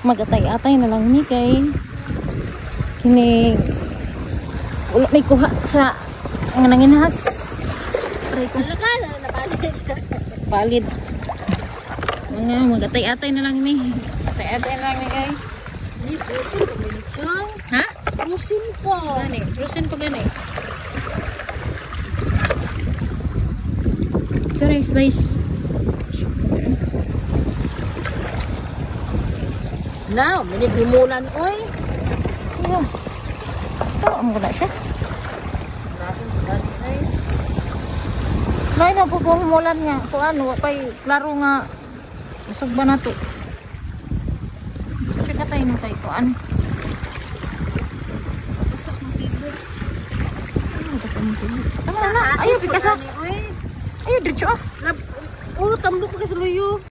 Magatay-atay na lang ni kay kini wala may kuha sa nga nanginhas. Aray ko. Palid. Mga magatay-atay na lang ni. Atay-atay na lang ni, guys. Di, frozen pa ba ikaw? Ha? Frozen pa. Gani, frozen pa gani. Pero slice. Na, minit himulan, oy. Sino? Tawa mo na siya. Lain na po kung humulan nga. Kung ano, pa'y klaro nga. Usog ba na to? Tsaka tayo na tayo kuan. Tama na. Ayaw, pikasa. Oy. Ayaw, diretso ah. Oh, tamlo ko kasi luyo.